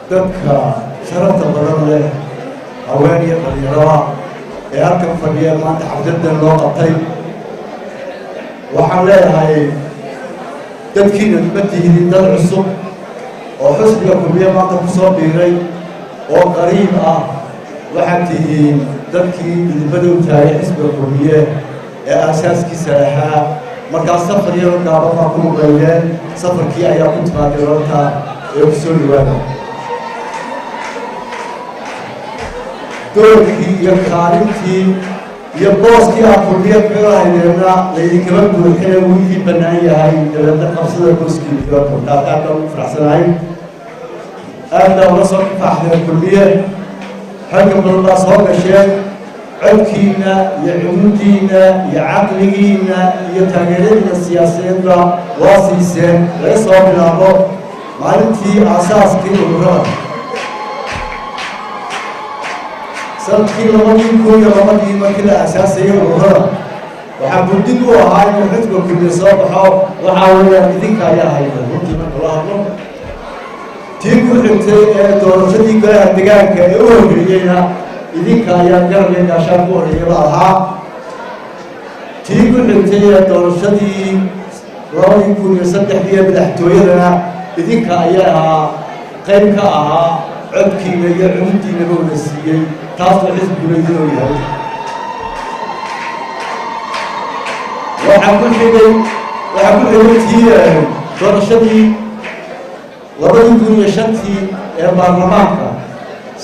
Dadka sharafta badan leh, haween iyo dhalinyarada ee halkan fadhiya maanta xafladan loo qabtay, waxaan leeyahay dadkiina ma tihidin dad cusub oo xusbiga Kulmiye maanta ku soo biiray oo qariib ah. Waxaad tihiin dadkii idibada u taagay xisbiga Kulmiye ee aasaaskiisa lahaa. Markaa safar yaro gaaban baa ku muqaydeen, safarkii ayaa ku timaadeen horta ee ku soo dhawaada. Doorkii iyo kaalintii iyo booskii aa Kulmiye kaga haydeenna laydinkama buuxine, wuu idin bannaan yahay. Dabeedna qabsada booskii kaga buuxdaa. Aad baan ugu faraxsanahay, aad baa ula soo kifaaxdeen Kulmiye, halka badan baa soo gasheen. Codkiina iyo cududiina iyo caqligiina iyo taageeradiina siyaasadeedba waa siiseen laga soo bilaabo maalintii aasaaskii ururada sanadkii 2002-dii. Markii la aasaasayay ururada, waxaa buldid u ahaa inuu xisbiga Kulmiye soo baxo. Waxaa weeyaan idinka ayaa hayda runtii marka loo hadlo. Tii ku xigtay ee doorashadii golaha degaanka ee u horreeyeyna idinka ayaa garab iyo gaashaan ku horreeyaba ahaa. Tii ku xigtay ee doorashadii 2003-dii ee madaxtooyadana idinka ayaa ahaa qayb ka ahaa, codkiina iyo cududdiinaba wada siiyey, taasoo xisbiguna idin og yahay. Waxaa ku xigay tii doorashadii 2005-tii ee baarlamaanka,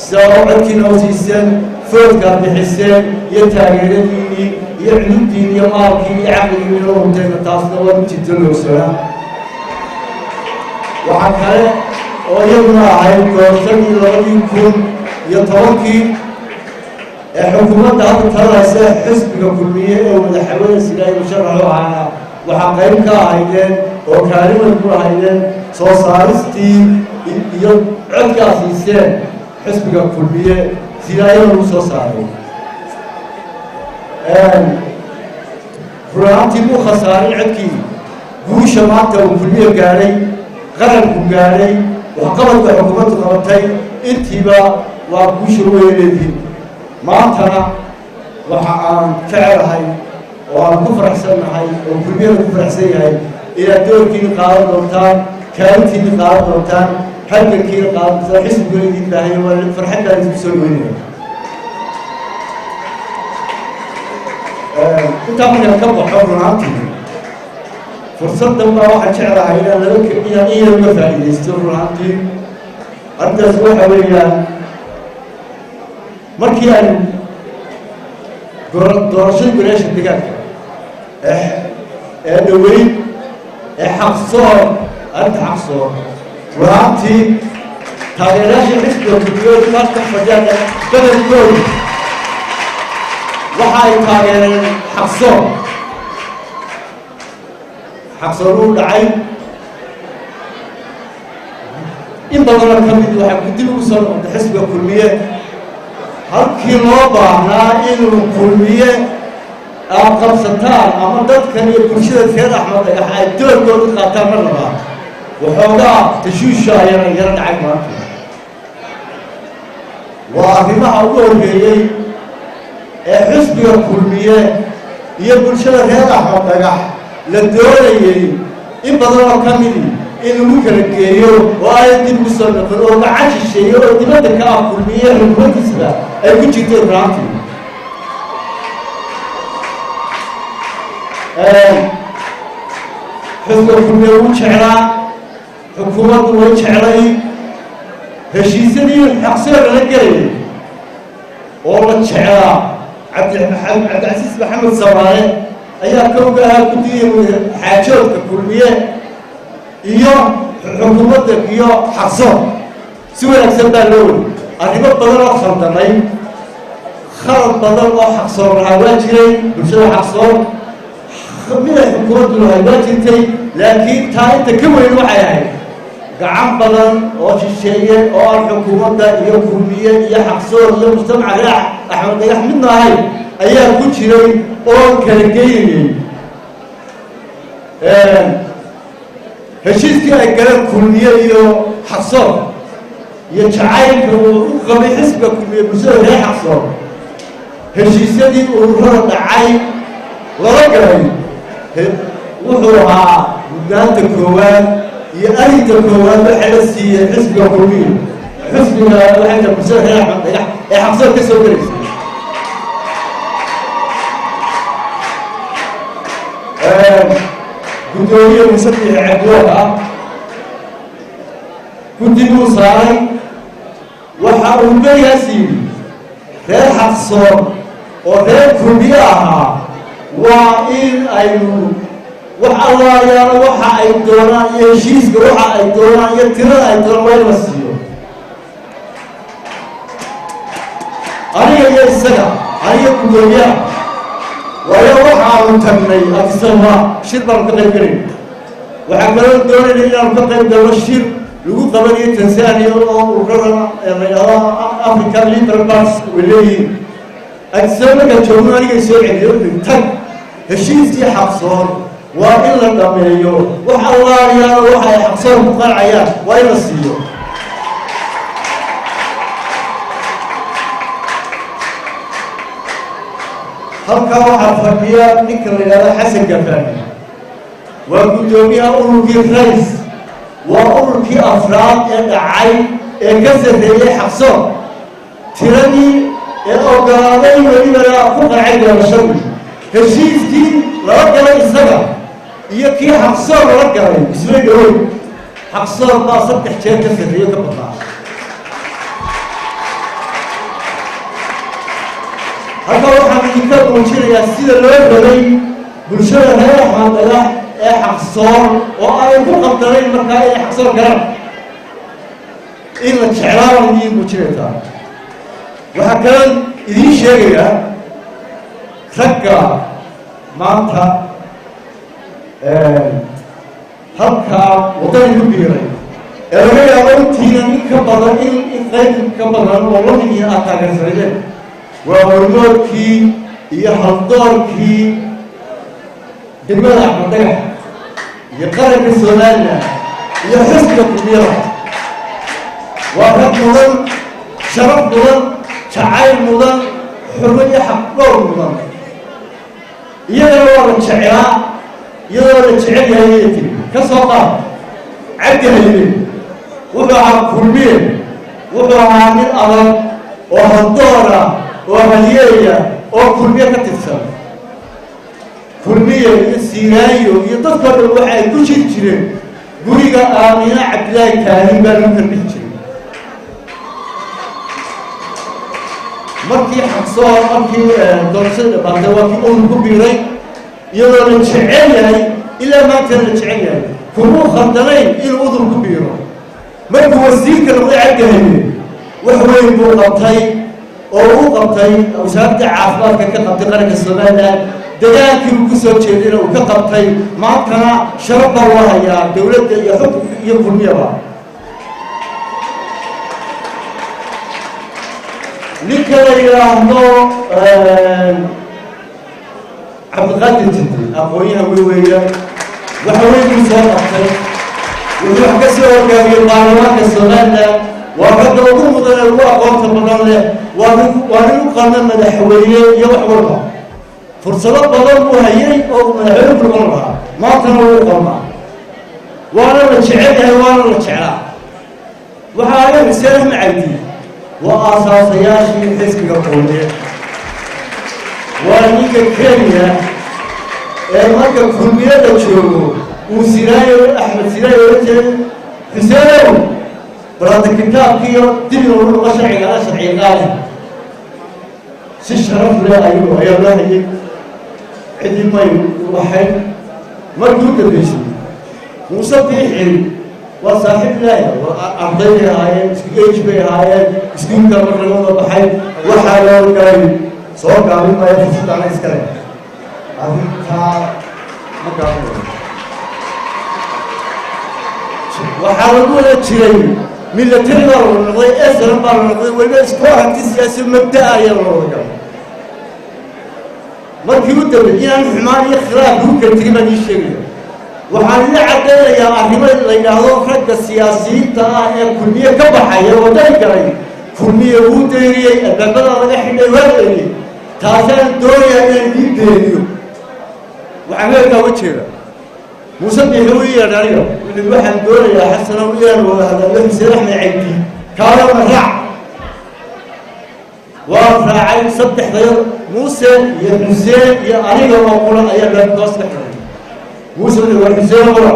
sida oo codkiina u siiseen, foodkaa bixiseen iyo taageeradiinii iyo cudubdiin iyo maalkii iyo caqligiina hurteenna, taasna waa u jirta loogsanaa. Waxaa kale oo iyaduna ahayd doorashadii 2010-kii ee xukuumadda hadda talanaysa xisbiga Kulmiye ee madaxweyne Silaahi musharaxu ahaana, waxaa qayb ka ahaydeen oo kaalin ku lahaydeen soo saaristii iyo codkaa siiseen xisbiga Kulmiye, Silaayada lagu soo saaray. Run ahaantii muu khasaarin codkii. Guusha maanta uu Kulmiye gaadhay, qaranku gaadhay, waxqabadka xukuumaddu qabatay, intiiba waa guusha weyn leedihiin. Maantana waxa aan jecelahay oo aan ku faraxsannahay oo Kulmiyada ku faraxsan yahay inaad doorkiina qaadan doontaan, kaalintiina qaadan doontaan, halgankiina qaadan doontaan. Xisbiguna idin baahanya. Waa farxad baan idinku soo dhaweynaya. Intaa markaan ka baxo, run ahaantii fursaddan baa waxaan jeclahay inaan laba inaan in yar uga faa'iidaysto. Run ahaantii arrintaas waxa weeyaan markii aynu doorashadii golayaasha degaanka ee dhoweyn ee Xaqsoor, arrinta Xaqsoor, run ahaantii taageerayaasha xisbiga Kulmiyood halkan fadhiyaan badankoodu waxa ay taageereen Xaqsoor. Xaqsoor uu dhacay, in badanoo ka mid waxaa dib ugu soo noqotay xisbiga Kulmiye. Halkii loo baahnaa inuu Kulmiye aad qabsataan ama dadkan iyo bulshada reer Axmed Dhagax ay doorkooda qaataan, mar labaad waxoogaa tashuusha ayana yaro dhacay. Maanta waa arrimaha ugu horreeyey ee xisbiga Kulmiye iyo bulshada reer Axmed Dhagax la doonayey in badan oo ka midi in lagu kala geeyo oo ay dib ugu soo noqon, oo gacan shisheeye oo dibadda ka ah Kulmiye xukuumaddiisaba ay ku jirtay. Runaantii xisbiga Kulmiye wuu jeclaa, xukuumaddu way jeclay. Heshiisyadii Xaqsoor lala gelayay oo la jeclaa, Cabdicasiis Maxamed Samaale ayaa ka oga ahaa guddiga xaajoodka Kulmiye iyo xukuumadda iyo Xaqsoor. Si wanaagsan baa loo weli. Arrimo badan oo khaldamay, khalad badan oo Xaqsoor lahaa waa jiray, bulshada Xaqsoor miday xukuumaddu lahay waa jirtay, laakiin taa inta ka weyn waxay ahayd gacan badan oo shisheeye oo aan xukuumadda iyo Kulmiye iyo Xaqsoor iyo mujtamaca reer Axmed Dhagax midna ahayn ayaa ku jiray oo kala geynayay. Heshiiskii ay galeen Kulmiye iyo Xaqsoor Iyo jacaylka uu u qabay xisbiga Kulmiye bulshada reer Xaqsoon, heshiisyadii ururada dhacay lala galay, wuxuu ahaa mudnaanta koowaad iyo arrinta koowaad waxaa la siiyey xisbiga Kulmiye, xisbiga waxay tahay bulshada reer Axmed Dhagax ee Xaqsoon ka soo gelaysa. Guddoomiye Muuse Biixi Cabdiwaha guddi buu saaray. Waxa uu berigaas yidhi reer Xaqsoon oo reer Kulmiye ahaa waa in aynu wax allaayaalo waxa ay doonaan iyo heshiiska waxa ay doonaan iyo tirada ay doonaan waa in la siiyo. Aniga iyo isaga, aniga guddoomiyaha, waayo waxaanu tagnay Addis Ababa, shir baanu ka qayb galayna. Waxaa kaloo doonayna inaanu ka qayb galno shir lagu qabanayo Tanzania oo ururada la yidhahdo African Liberal Parties way leeyihiin. Addis Ababa markaan joogno anigay soo celiyo, wuxuu tag, heshiiskii Xaqsoon waa in la dhameeyo, wax allaayaalo waxa ay Xaqsoon ku qancayaan waa in la siiyo. Halkaa waxaa fadhiya ninka la yidhahdo Xasan Gafaani, waa guddoomiyaha ururkii Rays, waa ururkii afraad ee dhacay ee ka sarreeyey Xaqsoon tiradii ee ogolaaday, welibana ku qancay doorashadii. Heshiiskii lala galay isaga iyo kii Xaqsoon lala galay ismay dhaweyn, Xaqsoon baa 3 jeer ka sarreeyo ka badnaa. Halkaa waxaan idinka muujinayaa sida loo rabay bulshada reer Axmed Dhagax ee Xaqsoon oo ay ku qabdanayn markaa inay Xaqsoon galaan in la jeclaa baan idiin muujinaysaa. Waxaa kaloo idiin sheegayaa ragga maanta halkaa waddani ku biiray ee laga yaabo intiina in ka badan in qayb ka badan oo lamidii aad taageersanadeen, waa hormoodkii iyo haldoorkii degmada Axmed Dhagax iyo qaranka Somalilan iyo xisbiga Kulmiyada. Waa rag mudan, sharaf mudan, jacayl mudan, xurmo iyo xaq dhowr mudan. Iyadana waa la jeclaa, iyadoo la jecel yahay ayay tiri. Ka soo qaad Cabdi Haybe, wuxuu ahaa Kulmiye, wuxuu ahaa nin adag oo haldoora oo halyeeya oo Kulmiye ka tirsan. Kulmiye iyo Siiraayo iyo dadkoo dhan waxa ay ku jiri jireen guriga Aamina Cabdilaahi Kaahin baa lagu karbixi jiray. Markii Xaqsoon, markii doorashada dhamaatay, waa kii urur ku biiray iyadoo la jecel yahay, ilaa maantana la jecel yahay. Kumuu khaldanayn inuu udur ku biiro. Markuu wasiirka noqday Cabdi Haybe wax weyn buu qabtay oo uu qabtay wasaaradda caafimaadka ka qabtay qaranka Somalilan, dagaalkii uu ku soo jeedayna uu ka qabtay. Maantana sharaf baa loo hayaa dowladda iyo xukunka iyo Kulmiyaba. Ninka la yidhaahdo Cabdiqaadir Jindi aqoon-yahan wey weeyaan, waxa weyn buu soo qabtay, wuxuu wax ka soo hogaamiyey baarlamaanka Somalilan. Waa ragga ugu mudan ee ugu aqoonta badan leh, waa nin u qalma madaxweyne iyo wax walba. Fursado badan buu hayay oo uu madaxweyne ku noqon lahaa, maantana wuu qalmaa, waana la jecel yahay, waana la jeclaa. Waxaa aga Xuseen Axmed Caydi, waa aasaasayaashii xisbiga Kulmiye, waa ninka Kenya ee marka Kulmiyada joogo uu Siraayo, Axmed Siraayo ohan jiray, Xuseenow bal hadda kitaabkiiyo dib inuu noqo sharciga ala sharciga qaali si sharaf leh ayuu ayaa loo hayay, cidii may waxay. Markii u dambeysay Muuse Biixi waa saaxiib ilaahi, waa arday bay ahaayeen, isku age bay ahaayeen, iskuulka mar laga wada baxay. Waxaa loo galay soo gaabin maayo, fursaddaana iskale arrintaa ma gaabinayo. Waxaa lagu wada jiray military baa la noqday, esran baa la noqday, weliba isku aragti siyaasi mabda'a ayaa la wada galay. Markii u dambey inaan xumaan iyo khilaaf lagu kala tegin baan ii sheegaya. Waxaan ila caddaynayaa arrimo la yidhaahdo ragga siyaasiyiinta ah ee Kulmiye ka baxaya waddani galay, Kulmiye wuu deyriyey, albaabada laga xidhay, waa deyriyey. Taasaan doonayaa inaan idiin beeniyo. Waxaan heerkaa uga jeeda, Muuse Biixi uu yeedhay aniga, wuxuu waxaan doonayaa, Xasanow, inaan wada hadallo Xuseen Axmed Caydi, kaalana raac. Waan raacay. Saddexdayad, Muuse iyo Xuseen iyo aniga oo qura, ayaa albaabka hoos ka xidhay. Muuse wuxuu war Xuseen qura,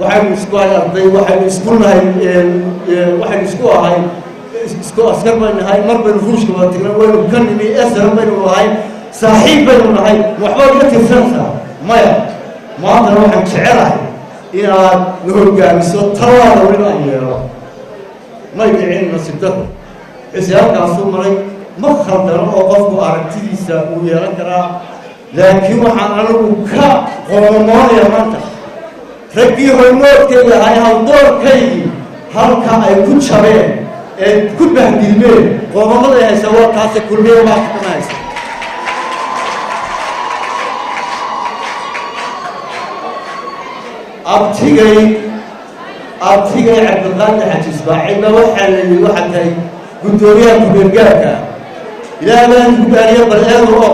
waxaynu isku ahay arday, waxaynu isku nahay, waxaynu isku ahay, isku askar baynu nahay, mar baynu Ruushka wada tagnay, waynu ka nimi, esaran baynu nahay, saaxiib baynu nahay, ma waxbaad iga tirsanaysaa? Maya. Maantana waxaan jecelahay inaad na hogaamiso, talaada weliba aan yeelo. May dhicin, nasiib daro. Xuseen halkaasuu maray. Ma khaldano oo qofku aragtidiisa uu yeelan karaa, laakiin waxaan anigu ka qoomoonaya maanta raggii hormoodkayga ahay, haldoorkaygii, halka ay ku jabeen ee ku bahdilmeen. Qoomamaday haysa waa taase, Kulmiye maanta kama haysa. Abtigay Cabdiqaadir Xaji Ismaaciil ba waxaa la yidhi waxaa tahay guddoomiyaha kumeelgaarka. Ilaah baan ku gaariya, bal eego oo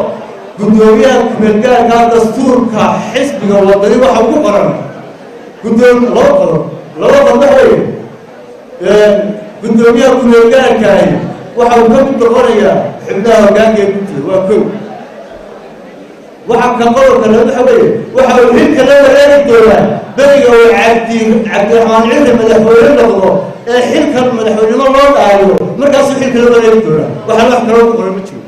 guddoomiyaha kumeelgaarka dastuurka xisbiga Wadani waxa ku qoran guddoom laba qodob. Laba qodob waxa weeye, guddoomiyaha kumeelgaarkaahi waxa uu ka mid noqonayaa xubnaha hoggaanka ee guddiga, waa kow. Waxa ka qodobka labaad waxa weeye, waxa uu xilka la wareegi doonaa beriga uu Cabdiraxmaan Cirri madaxweyne noqdo ee xilkan madaxweynimo loo dhaayo, markaasuu xilka la wareegi doonaa. Waxaan wax kaloo ku qoran ma jiro.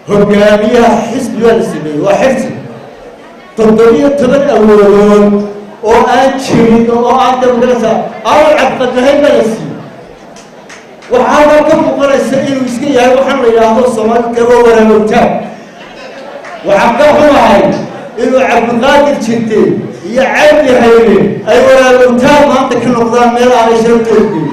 Hogaamiyaha xisbi baa la sameeyey, waa xirsi 17 awoodood oo aan jirin oo aan damagarasa aanan cabqadlahayn baa la siiyey. Waxaa halkaa ka muuqanaysa inuu iska yahay waxaan la yidhaahdo Soomaalika waa waraamowtaag. Waxaan ka xumahay inuu Cabdiqaadir Jirte iyo Cabdi Haybe ay waraamowtaag maanta ka noqdaan meel aanay sharaftoodgeyn.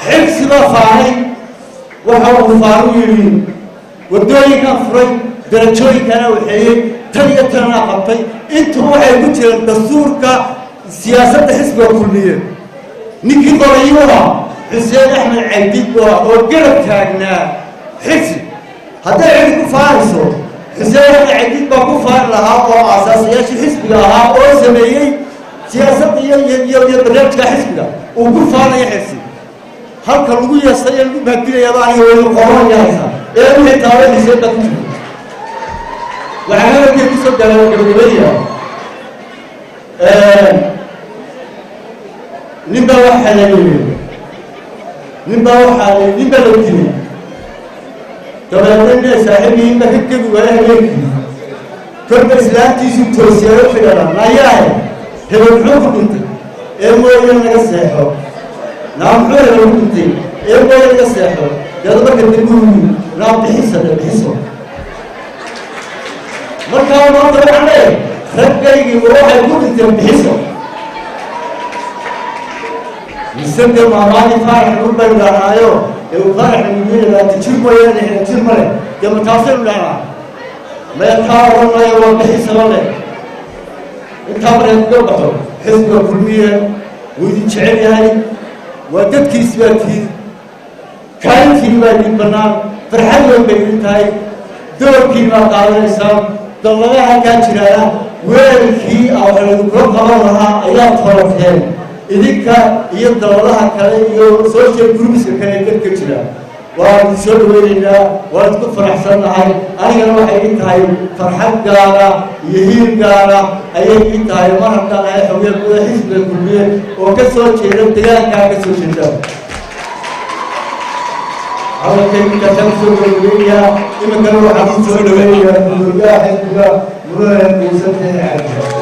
Xirsi baa faanay, waxa uu faanu yidhi waddooyinkaan furay, darajooyinkaana waxeeyey, tan iyo tananaa qabtay. Intuu waxay ku jireen dastuurka siyaasadda xisbiga Kulmiye. Ninkii qorayuha Xuseen Axmed Caydid bu ah oo garab taagnaa Xirsi. Hadday cidi ku faanayso, Xuseen Axmed Caydid baa ku faani lahaa oo aasaasayaashii xisbiga ahaa oo sameeyey siyaasadda iyo barnaamijka xisbiga uu ku faanaya Xirsi. Halka lagu yeestay ee lagu baadilayaaba aniga weli qoranaya haysaa ee wixii taaba Xuseen baa ku jira. Waxaan hadalkay kusoo gabagabeynaya, nin baa waxaa la yidhi, nin baa waxaa la nin baa la dilay. Dabeedna nin saaxiibihii baa ka gebi waaya habeenkii. Kolba islaantiisu toosiyaa, wuxuu yidhahdaa, nayaahe, hebel muxuu ku dhintay? Ee mooye naga seexo. Naa, muxuu hebel ku dhintay? Ee mooye naga seexo. Deed marka dambe uu yidhi, naa bixisa de bixiso. Markaa maanta waxaan leeyahay, raggaygii waxay ku dhinteen bixiso mise dee maamaadii Faarax Nuur baynu dhahnaayo ee uu Faarax Nuur 20 jir mooyaane 60 jir male. Dee ma taasaynu dhahnaa? Maya, taa odhan maayo, waa bixisaba leh. Intaa markay kaga baxo, xisbiga Kulmiye wuu idin jecel yahay, waa dadkiis baa tihiin, kaalintiin baa idin bannaan, farxad weyn bay idin tahay, doorkiin baa qaadanaysaan. Dalladaha halkaa jiraana weelkii a wax laydinkula qaban lahaa ayaa tolateen idinka iyo dalladaha kale iyo social groups-ka kale ee dadka jira. Waan idin soo dhaweynaynaa, waan isku faraxsannahay. Anigana waxay ii tahay farxad gaara iyo hiil gaara ayay ii tahay mar haddaan ahay xogeen guda xisbiga Kulmiye oo ka soo jeeda degaankaa ka soo jeeda. Hadalkay intaasaan kusoo gabagabeynayaa. Iminkana waxaan ku soo dhaweynayaa gudoomiyaha xisbiga, mudane Muuse Biixi Cabdi.